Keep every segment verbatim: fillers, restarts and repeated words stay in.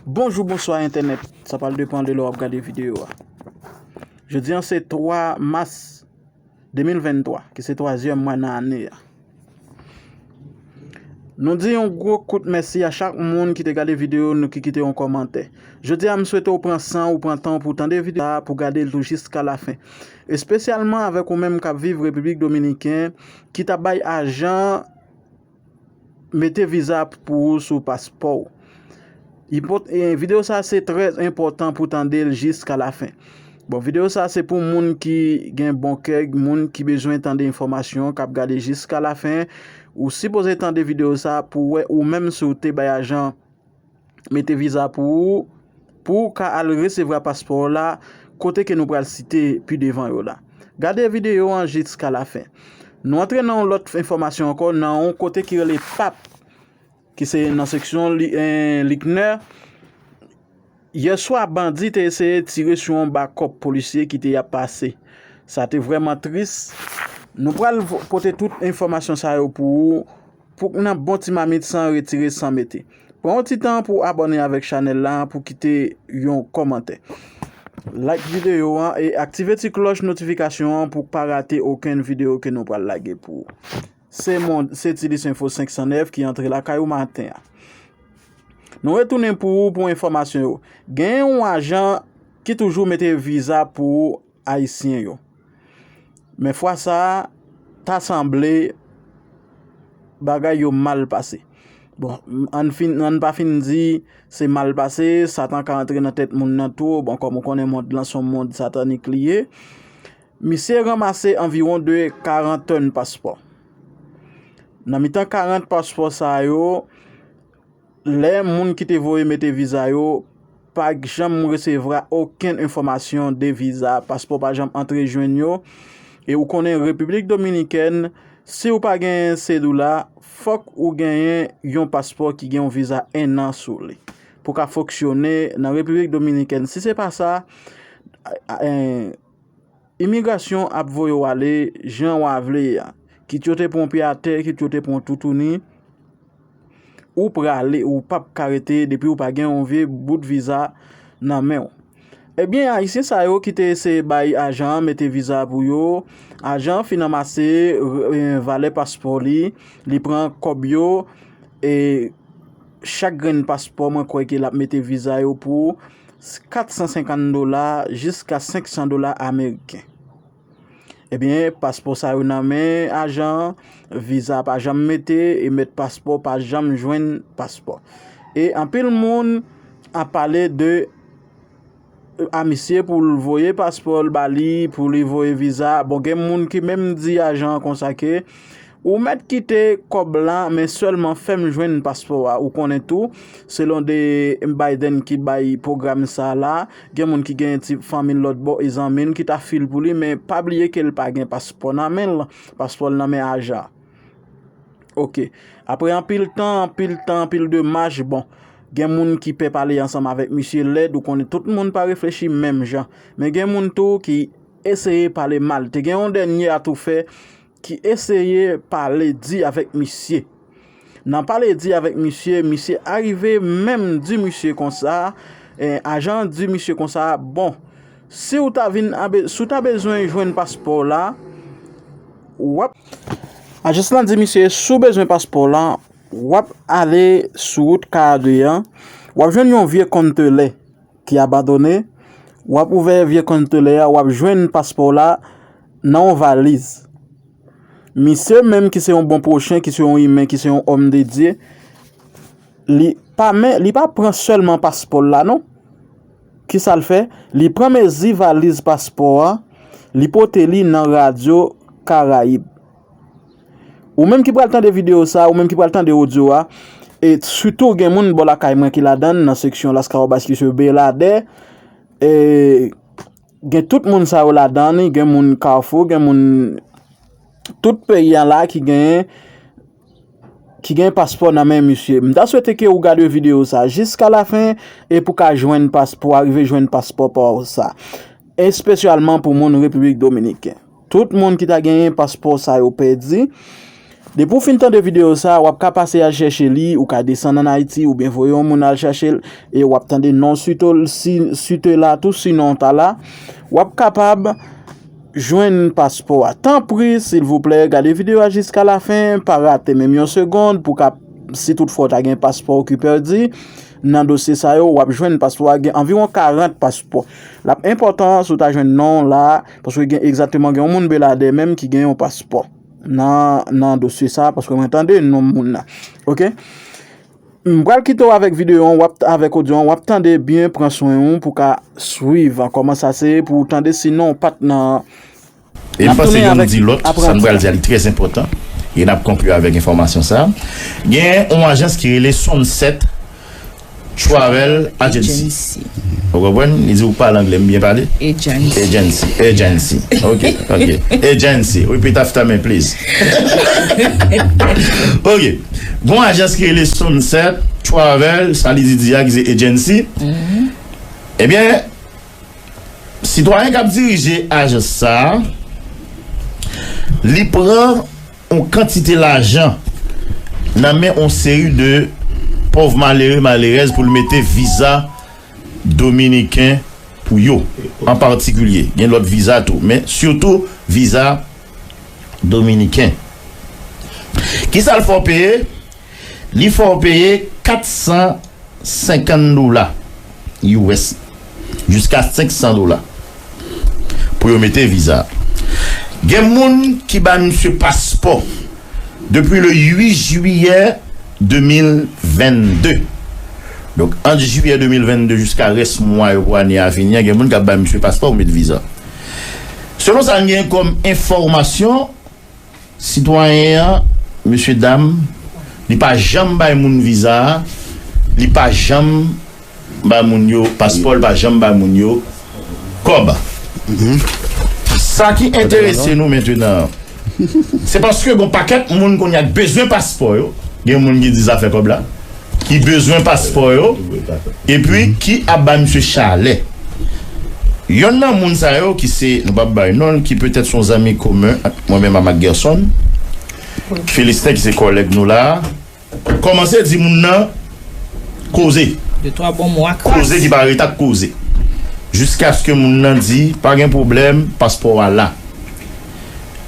Bonjou, bonswa entènèt. Sa pral depann de lè w ap gade videyo a. Jodi a se twa mas de mil venntwa, ki se twazyèm mwa nan ane a. Nou di yon gwo kout mèsi a chak moun ki te gade videyo nou, ki kite yon kòmantè. Jodi a, m swete w pran san w, pran tan w pou w tande videyo a, pou w gade l tou jiska lafen. Espesyalman avèk ou menm k ap viv Repiblik Dominiken, ki t ap bay ajan mete viza pou ou sou paspò w. Enpòt-, e, videyo sa a se trè enpòtan pou tande l jiska lafen. Bon, videyo sa a se pou moun ki gen bon kè, moun ki bezwen tande enfòmasyon, k ap gade jiska lafen. Ou sipoze tande videyo sa a pou w wè ou menm si w te bay ajan mete viza pou ou, pou w ka al resevwa paspò w la, kote ke nou pral site pi devan yo la. Gade videyo an jiska lafen. Nou antre nan yon lòt enfòmasyon ankò, nan yon kote ki rele Pap, ki se nan seksyon Li-, eh, Liknè. Yèswa, bandi te eseye tire sou yon bakòp polisye ki te ap pase. Sa te vrèman tris. Nou pral vo-, pote tout enfòmasyon sa yo pou ou, pou k nan bon ti mamit san retire, san mete. Pran yon ti tan pou abòne avèk chanèl la, pou kite yon kòmantè. Like videyo an e aktive ti klòch notifikasyon an pou pa rate okenn videyo ke nou pral lage pou ou. Se mon-, se Tilis Enfo senk san nèf ki antre lakay ou maten an. Nou retounen pou ou pou enfòmasyon yo. Gen yon ajan ki toujou mete viza pou Ayisyen yo. Men fwa sa a, ta sanble bagay yo mal pase. Bon, ann fin, ann pa fin di se mal pase, Satan ka antre nan tèt moun nan tou. Bon, kòm ou konnen, mond lan se yon mond satanik li ye. Misye ranmase anviwon de karant tòn paspò. Nan mitan karant paspò sa yo, lè moun ki te voye mete viza yo pa janm resevwa okenn enfòmasyon de viza, paspò pa janm antre jwenn yo. E ou konnen Repiblik Dominikèn, si w pa gen sedoula, fòk ou genyen yon paspò ki gen yon viza en an sou li pou ka fonksyone nan Repiblik Dominikèn. Si se pa sa, a, a, en, imigrasyon ap voye w ale jan w a vle a. Kit yo te pran w pye atè, kit yo te pran w toutouni, ou prale, ou p ap ka rete depi w pa gen yon vye bout viza nan men w. Ebyen, Ayisyen sa yo ki te eseye bay ajan an mete viza pou yo, ajan an fin anmase, eh, valè paspò li, li pran kòb yo, e chak grenn paspò, mwen kwè ke l ap mete viza yo pou kat san senkant dola jiska senk san dola ameriken. Ebyen, paspò sa yo nan men ajan an, viza pa janm mete, e mèt paspò pa janm jwenn paspò. E anpil moun ap pale de, a misye pou l voye paspò l ba li, pou li voye viza. Bon, gen moun ki menm di ajan an konsa ke, ou mèt kite kòb la, men sèlman fè m jwenn paspò a. Ou konnen tou, selon de Biden ki bay pwogram sa la, gen moun ki gen ti fanmi l lòt bò, e zanmi l ki ta fil pou li, men pa bliye ke l pa gen paspò nan men l, paspò l nan men ajan. Oke. Apre anpil tan, anpil tan, anpil demach, bon, gen moun ki pè pale ansanm avèk misye lèd, ou konnen tout moun pa reflechi menm jan. Men gen moun tou ki eseye pale mal. Te gen yon dènye atoufè ki eseye pale di avèk misye. Nan pale di avèk misye, misye arive menm di misye konsa, eh, ajan an di misye konsa, bon, si w ta vin a be-, si w ta bezwen jwenn paspò w la, w ap, ajans lan di misye, si w bezwen paspò w la, w ap ale sou wout karant de an, w ap jwenn yon vye kontelè ki abandone, w ap ouvè vye kontelè a, w ap jwenn paspò w la nan yon valiz. Misye menm ki se yon bon pwochen, ki se yon imen, ki se yon òm de Dye, li pa men, li pa pran sèlman paspò l la non. Kisa l fè? Li pran mezi valiz paspò a, li pote li nan Radyo Karayib. Ou menm ki pral tande videyo sa, ou menm ki pral tande odyo a, e sitou gen moun bò lakay mwen ki ladan l, nan seksyon Laskawobas ki se Beladè, e gen tout moun sa yo ladan li, gen moun Kafou, gen moun tout peyi a la ki gen, ki gen paspò nan men misye. M ta swete ke ou gade videyo sa jiska lafen e pou ka jwenn paspò, arive jwenn paspò pa w sa. Espesyalman pou moun Repiblik Dominiken. Tout moun ki ta genyen paspò sa yo pèdi. Depi w fin tande videyo sa, w ap ka pase al chèche li, ou ka desann ann Ayiti, oubyen voye yon moun al chèche l, e w ap tande non site la tou, sinon ta la, w ap kapab jwenn paspò a. Tanpri, silvouplè, gade videyo a jiska lafen, pa rate menm yon segonn pou ka, si toutfwa w ta gen paspò w ki pèdi, nan dosye sa yo, w ap jwenn paspò a, gen anviwon karant paspò. L ap enpòtan si w ta jwenn non w la, paske gen egzakteman gen yon moun Beladè menm ki gen yon paspò nan, nan dosye sa, paske mwen tande non moun nan. Oke? M pral kite w avèk videyo an, w ap, avèk odyo an, w ap tande byen, pran swen w pou ka swiv kòman sa se, pou w tande, sinon w pa t nan. E m panse youn di lòt, sa n pral di a li trè enpòtan, e n ap konkli avèk enfòmasyon sa. Gen yon ajans ki rele Sunset Travel Agency. Ou konprann? Li di ou pale anglè, m byen pale? Agency. Agency. Agency. Ok, ok. Agency. Repeat after me, please. Ok. Gon ajans ki rele Sunset Travel, sa li di di a ki se agency. Ebyen, sitwayen k ap dirije ajans sa a, li pran yon kantite lajan nan men yon seri de pòv malere, malerèz pou l mete viza dominiken pou yo, an patikilye. Gen lòt viza tou, men sitou viza dominiken. Kisa l fè w peye? Li fè w peye kat san senkant dola U S, jiska senk san dola pou yo mete viza. Gen moun ki ba misye paspò depi le uit jiyè de mil vennde. Donk, ant jiyè de mil vennde jiska rès mwa yo pou ane a vini an, gen moun k ap ba misye paspò pou met viza. Selon sa n gen kòm enfòmasyon, sitwayen an, mesye dam, li pa janm bay moun viza a, li pa janm bay moun yo paspò, li pa janm bay moun yo kòb. Sa ki enterese nou mentenan, se paske gon pakèt moun kounye a k bezwen paspò yo. Gen moun ki di zafè kòb la, ki bezwen paspò yo, epi ki ap ba misye chalè. Yonn nan moun sa yo ki se, nou p ap bay non l, ki petèt se yon zanmi komen ak mwen menm ak Gerson, Filisten ki se kòlèg nou la a, kòmanse di moun nan koze. De twa bon mo a kras. Koze ki pa ret ak koze. Jiskaske moun nan di, pa gen pwoblèm, paspò a la.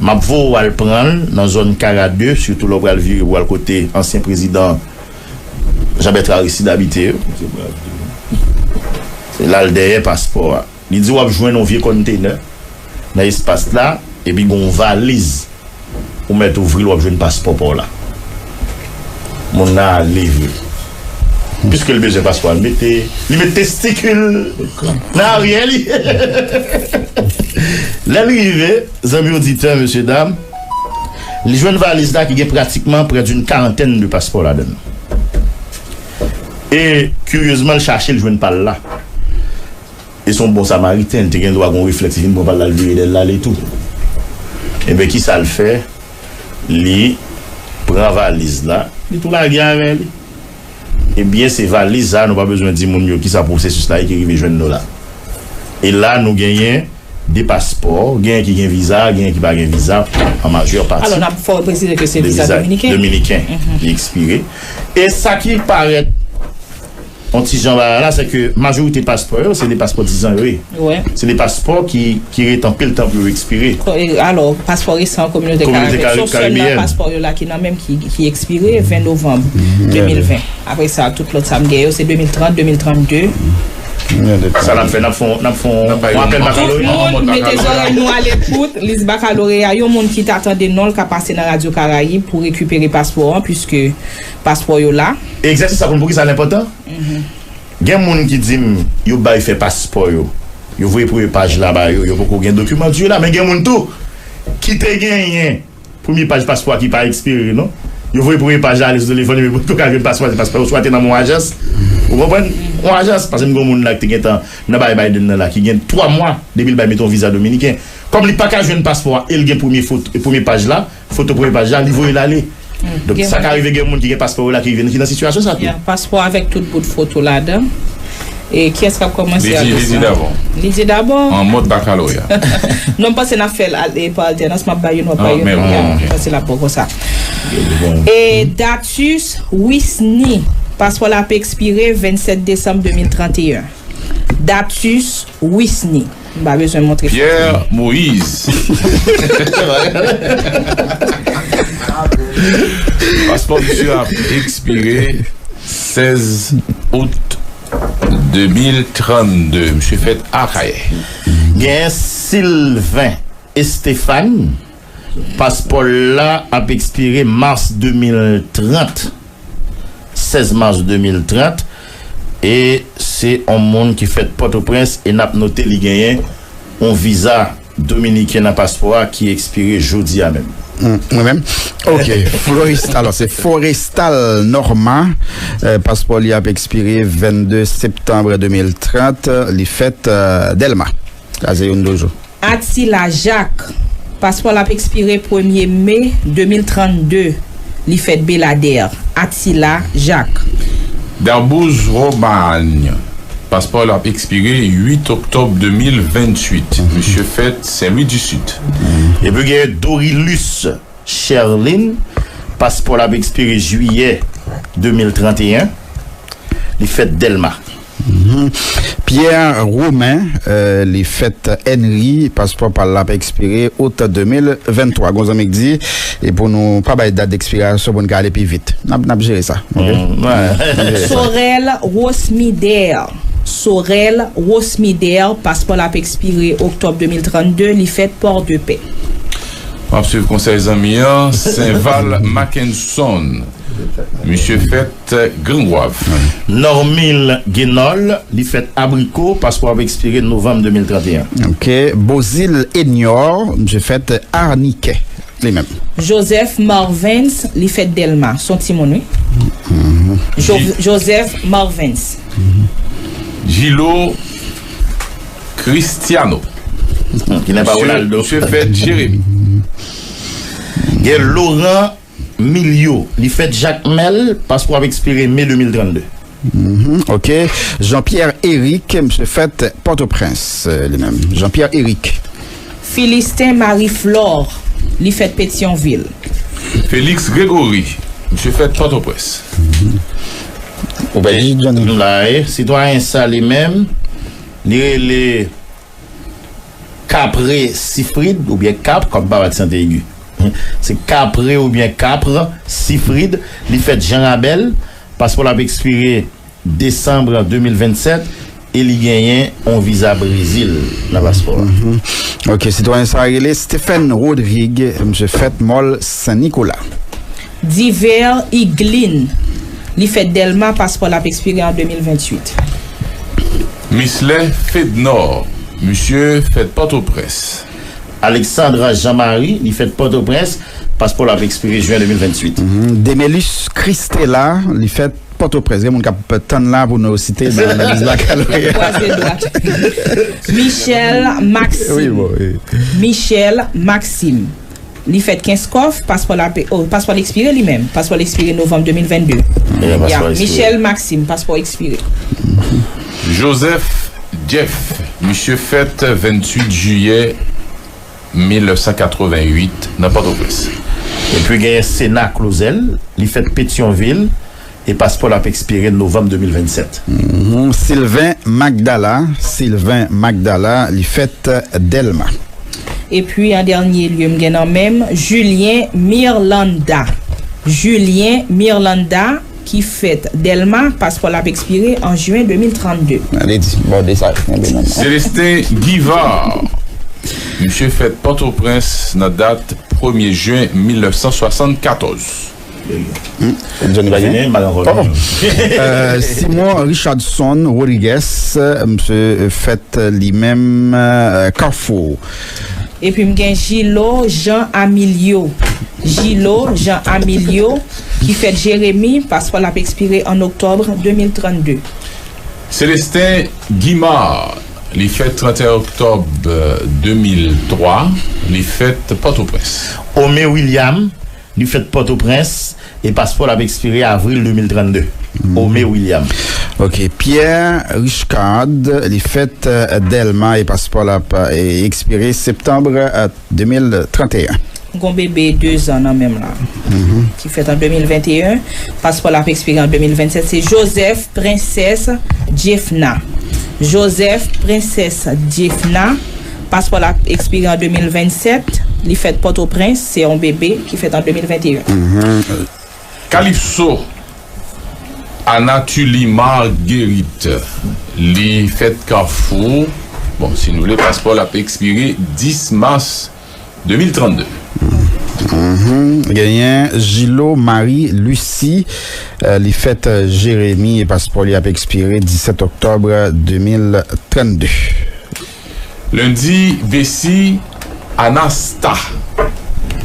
M ap voye w al pran l nan zòn Kara de, sitou lè w pral vire pou w al kote ansyen prezidan Jean Bertrand Aristide abite yo. Se la l dèyè paspò a. Li di w ap jwenn yon vye kòntenè nan espas la, epi gen yon valiz. Ou mèt ouvri l, w ap jwenn paspò pa w la. Moun nan ale vre. Piske l bezwen paspò a, l mete, li met testikil nan aryè li. Lè l rive, zanmi oditè, mesye dam, li jwenn valiz la ki gen pratikman près d'une quarantaine de paspò ladan l. E, kiryezman, l chache, l jwenn pa l la. E se yon bon samariten, li te gen dwa gen yon reflèks, li vin pran pa l la, l vire dèyè l, l ale tou. Ebyen, kisa l fè? Li pran valiz la, li tou lage avè li. Ebyen, se valiz sa, nou pa bezwen di moun yo kisa pwosesis la ye ki rive jwenn nou la. E la, nou genyen de paspò, genyen ki gen viza, genyen ki pa gen viza, an majè pati. Alò, n ap fè w presize ke se de viza viza dominiken. Dominiken ki ekspire. E sa ki parèt yon ti jan bagay la, se ke majorite paspò yo, se de paspò dizan yo ye. Wi. Se de paspò ki, ki ret anpil tan pou yo ekspire. Ko-, e, alò, paspò resan Kominote Kominote Karayib, Karayib, sèl nan Karibeyèn. Paspò yo la ki nan men m ki, ki ekspire ven novanm de mil ven. Apre sa, tout lòt sa m gen yo, se de mil trant, de mil trannde. Sa n ap fè, n ap fè, n ap fè yon apèl bakaloreya. Tout moun, mete zòrèy nou a lekout, lis bakaloreya, yon moun ki ta tande non l ka pase nan Radyo Karayib pou rekipere paspò an, piske paspò yo la. Egzèsis sa konn poukisa l enpòtan? Gen moun ki di m yo bay fè paspò yo. Yo voye premye paj la ba yo, yo poko gen dokiman di yo la, men gen moun tou ki te genyen premye paj paspò a ki pa ekspire non. Yo voye premye paj la ale sou telefòn yo, men moun tou ka jwenn paspò, se paspò yo swa te nan yon ajans. Ou konprann? Yon ajans, paske m gen yon moun la ki te gentan nan bagay Biden nan la, ki gen twa mwa depi l bay mete yon viza dominiken. Kòm li pa ka jwenn paspò a, e l gen premye foto, premye paj la, foto premye paj la, li voye l ale. Donk, sa ka rive gen moun ki gen paspò yo la ki rive ki nan sitiyasyon sa tou. Ya, paspò avèk tout bout foto ladan. E kiyès k ap kòmanse ak dosye a? Lydie dabò. Lydie dabò. An mòd bakaloreya. Non, m panse n ap fè l al-, e, pa altènans, m ap ba youn, w ap ba youn. Bon, ok. M panse l ap bon konsa. E Datus Wisny, paspò l ap ekspire vennsèt desanm de mil tranteyen. Datus Wisny. M pa bezwen montre. Pierre Moïse. Paspò misye ap ekspire sèz out de mil trannde. Misye fèt Akayè. Gen Sylvain Stéphane. Paspò l la ap ekspire mas de mil trant, sèz mas de mil trant, e se yon moun ki fèt Pòtoprens, e n ap note li genyen yon viza dominiken nan paspò a ki ekspire jodi a menm. Hmm, mwen menm? Ok. Florestal, alò, se Forestal Norma. Euh, paspò li ap ekspire vennde septanm de mil trant. Li fèt, euh, Dèlma. Sa se youn de jou. Atila Jak. Paspò l ap ekspire premye me de mil trannde. Li fèt Beladè. Atila Jak. Dabouz Romagne. Paspò l ap ekspire uit oktòb de mil venntuit. Misye fèt Sen Lwi di Sid. Epi gen Dorilus Sherline, paspò l ap ekspire jiyè de mil tranteyen. Li fèt Dèlma. Mhm. Pierre Romain, euh, li fèt Henry, paspò pa l ap ekspire out de mil venntwa. Gon zanmi k di, e pou nou pa bay dat dekspirasyon, pou n ka ale pi vit. N ap, n ap jere sa, ok? Mm, wè. N ap jere sa. Sorel Rosmider. Sorel Rosmider, paspò l ap ekspire oktòb de mil trannde, li fèt Pòdepè. M ap swiv konsèy zanmi an, Senval Mackenson. Misye fèt Grangwav. Normil Guénol, li fèt Abriko, paspò ap ekspire novanm de mil tranteyen. Ok. Bozil Enior, misye fèt Arnikè, li menm. Joseph Marvens, li fèt Dèlma, s on timoun, wi. Mhm. Jo-, Joseph Marvens. Gilo Cristiano. Ki nan pa Ronaldo. Misye fèt Jeremi. Gen Laurent Milio, li fèt Jakmèl, paspò ap ekspire me de mil trannde. Mhm, ok. Jean-Pierre Eric, misye fèt Pòtoprens, euh, li menm. Jean-Pierre Eric. Philistin Marie Flore, li fèt Petyonvil. Félix Grégory, misye fèt Pòtoprens. Ou pa di Johnny. Nou la, e, sitwayen sa li menm, li rele Kapre Sifrid, oubyen Kap, kòm papa ti sante egi. Se Kapre oubyen Kapre Sifrid, li fèt Jan Rabèl, paspò l ap ekspire desanm de mil vennsèt, e li genyen yon viza Brezil nan paspò a. Mhm. Ok, sitwayen sa rele Stephen Rodrigue, misye fèt Mòl Sen Nikola. Diver Iglin, li fèt Dèlma, paspò l ap ekspire an de mil ventuit. Mislè Fednor, misye fèt Pòtoprens. Alexandre Jean Marie, li fèt Pòtoprens, paspò l ap ekspire jen de mil ventuit. Mhm. Demelus Christela, li fèt Pòtoprens. Gen moun k ap tann la pou nou site nan analiz bakaloreya. Kwaze dwa. Michel Maxime. Wi, bon, wi. Michel Maxime. Li fèt Kenskòf, paspò l ap, oh, paspò l ekspire li menm. Paspò l ekspire novanm de mil vennde. Ya, paspò l ekspire. Michel Maxime, paspò ekspire. Joseph Jeff, misye fèt venntuit jiyè mil nèf san katreventuit nan Pòtoprens. Epi gen Sena Clausel, li fèt Petyonvil, e paspò l ap ekspire novanm de mil vennsèt. Mhm. Sylvain Magdala, Sylvain Magdala, li fèt Dèlma. Epi, an dènye lye, m gen nan men m, Julien Mirlanda. Julien Mirlanda, ki fèt Dèlma, paspò l ap ekspire an jen de mil trannde. Alè di, bòde sa, kenbe nan men. Célestin Guivard, misye fèt Pòtoprens nan dat premye jen mil nèf san swasannkatòz. Hmm, Johnny pa gen? Fini, mal ankò. Oh. Euh, Simon Richardson Rodriguez, euh, misye fèt li menm, euh, Kafou. Epi m gen Gilo Jean Amilio. Gilo Jean Amilio, ki fèt Jeremi, paspò l ap ekspire an oktòb de mil trannde. Célestin Guimard, li fèt trannteyen oktòb, euh, de mil twa, li fèt Pòtoprens. Ome William, li fèt Pòtoprens, e paspò l ap ekspire avril de mil trannde. Hmm. Ome William. Ok, Pierre Richcard, li fèt, euh, Dèlma, e paspò l ap, euh, ekspire septanm, euh, de mil tranteyen. Gon bebe de zan nan menm la, ki fèt an de mil venteyen, paspò l ap ekspire an de mil vennsèt, se Joseph Princess Jeffna. Joseph Princess Jeffna, paspò l ap ekspire an de mil vennsèt, li fèt Pòtoprens, se yon bebe ki fèt an de mil venteyen. Calypso Anatuli Marguerite, li fèt Kafou. Bon, si nou vle, paspò l ap ekspire dis mas de mil trannde. Genyen Gilo Marie Lucie, li fèt Jeremi e paspò li ap ekspire disèt oktòb de mil trannde. Lendi Vesi Anasta,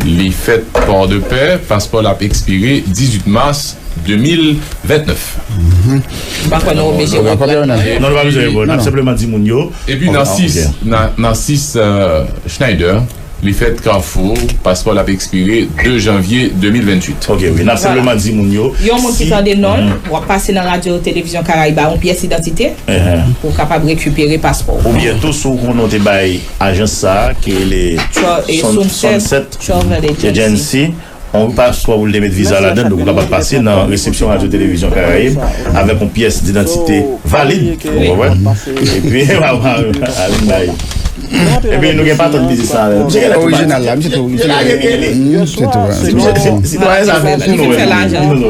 li fèt Pòdepè, paspò l ap ekspire dizuit mas de mil ventnèf. M pa kwè nou oblije reprann. Non, nou pa bezwen reprann. N ap senpleman di moun yo. Epi Narcisse, Narcisse Schneider, li fèt Kafou, paspò l ap ekspire de janvye de mil venntuit. Ok, wi, n ap senpleman di moun yo. Yon moun ki tande non l, w ap pase nan radyo televizyon Karayib a yon pyès idantite pou w kapab rekipere paspò w. Oubyen tou, si w konnen w te bay ajans sa a, ki rele Sunset Agency, yon paspò pou l te met viza ladan l, donk ou kapab pase nan resepsyon Radyo Televizyon Karayib avèk yon pyès didantite valid, ou konprann? Epi, al bay. Epi nou gen patant mizik sa avè l. Misye gen lè tou. Orijinal la, misye tou. Misye tou. Misye tou. Sitwayen sa fè. Ki nou wè?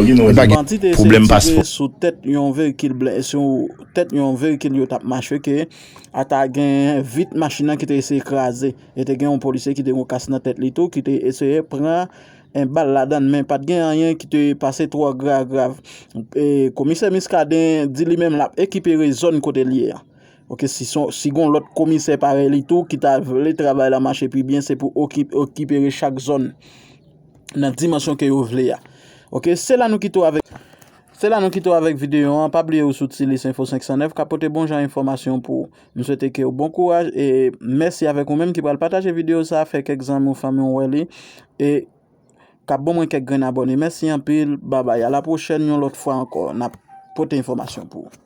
Ki nou wè? Pwoblèm paspò. Sou tèt yon veyikil blan, sou tèt yon veyikil yo t ap mache ke ata gen vit machin nan ki te eseye kraze. E te gen yon polisye ki te gen yon kas nan tèt li tou, ki te eseye pran en bal ladan l, men pa t gen anyen ki te pase twò grav grav. E, Komisè Muscadin di li menm l ap ekipere zòn kote l ye a. Ok, si, si gen yon lòt komisè parèy li tou ki ta vle travay la mache pi byen, se pou ekipere chak zòn nan dimansyon ke yo vle a. Ok, se la nou kite w avèk Se la nou kite w avèk videyo an. Pa bliye ou sou Tilis Enfo senk san nèf k ap pote bon jan enfòmasyon pou ou. M swete ke w bon kouraj e mèsi avèk ou menm ki pral pataje videyo sa, fè kèk zanmi w, fanmi w wè li e k ap ban mwen kèk grenn abòne. Mèsi anpil, babay, a la pwochèn, yon lòt fwa ankò n ap pote enfòmasyon pou ou.